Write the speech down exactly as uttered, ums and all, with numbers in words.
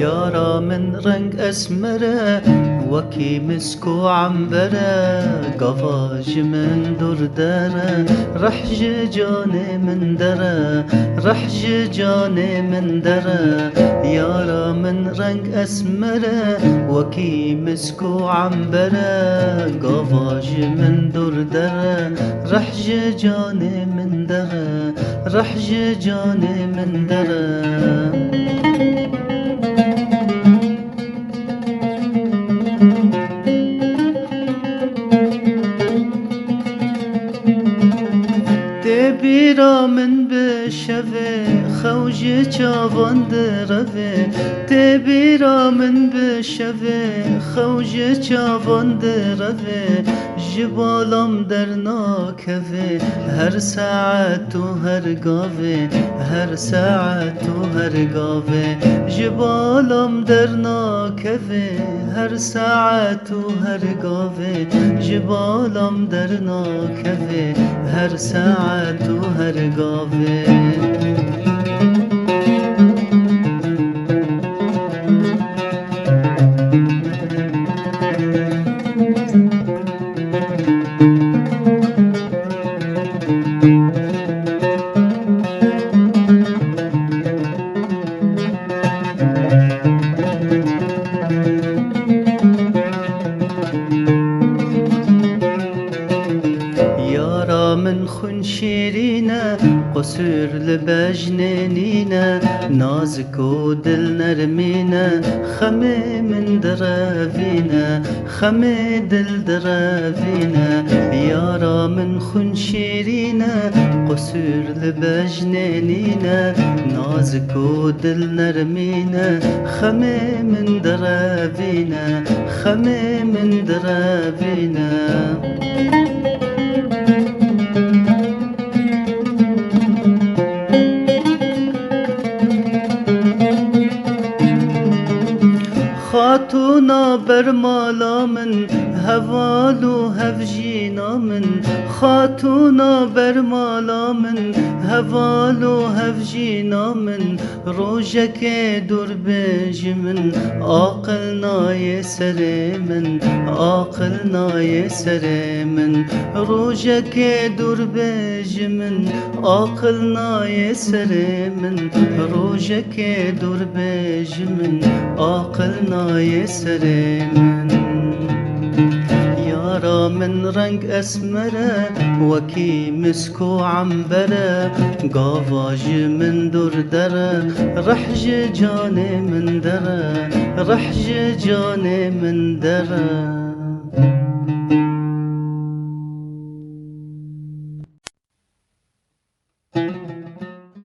Yara min reng esmer e, wekî misk û ember e, gava ji min dûr der e, reh ji canê min der e, reh ji canê min der e. Yara min reng esmer e, wekî misk û ember e, gava ji min dûr der e, reh ji canê min der e. Reh ji canê min der e. Tê bîra min bi şevê xew ji çavan direve. Tê bîra min bi şevê xew ji çavan direve. Ji balam dernak kevê, her saet û her gavê, her saet û her gavê, ji balam dernakevê, her saet û her gavê, ji balam dernakevê, her saet û her gavê. Yara min xwîn şîrîn e, qusûr li bejnê nîne, nazik û dil nermîne, xemê min direvîne, xemê dil direvîne. Yara min xwîn şîrîne, qusûr li bejnê nîne, nazik û dil nermîne, xemê min direvîne, xemê min direvîne. Xatûna bermala min, heval û hevjîna min. Xatûna bermala min, heval û hevjîna min. Rojekê dûr be ji min, aqil nayê serê min, aqil nayê serê min. Rojekê dûr be ji min, aqil nayê serê min. Rojekê dûr be ji min, aqil nayê serê min. Yara min reng esmer e, wekî misk û ember e, gava ji min dûr der e, reh ji canê min der e, reh ji canê min der e.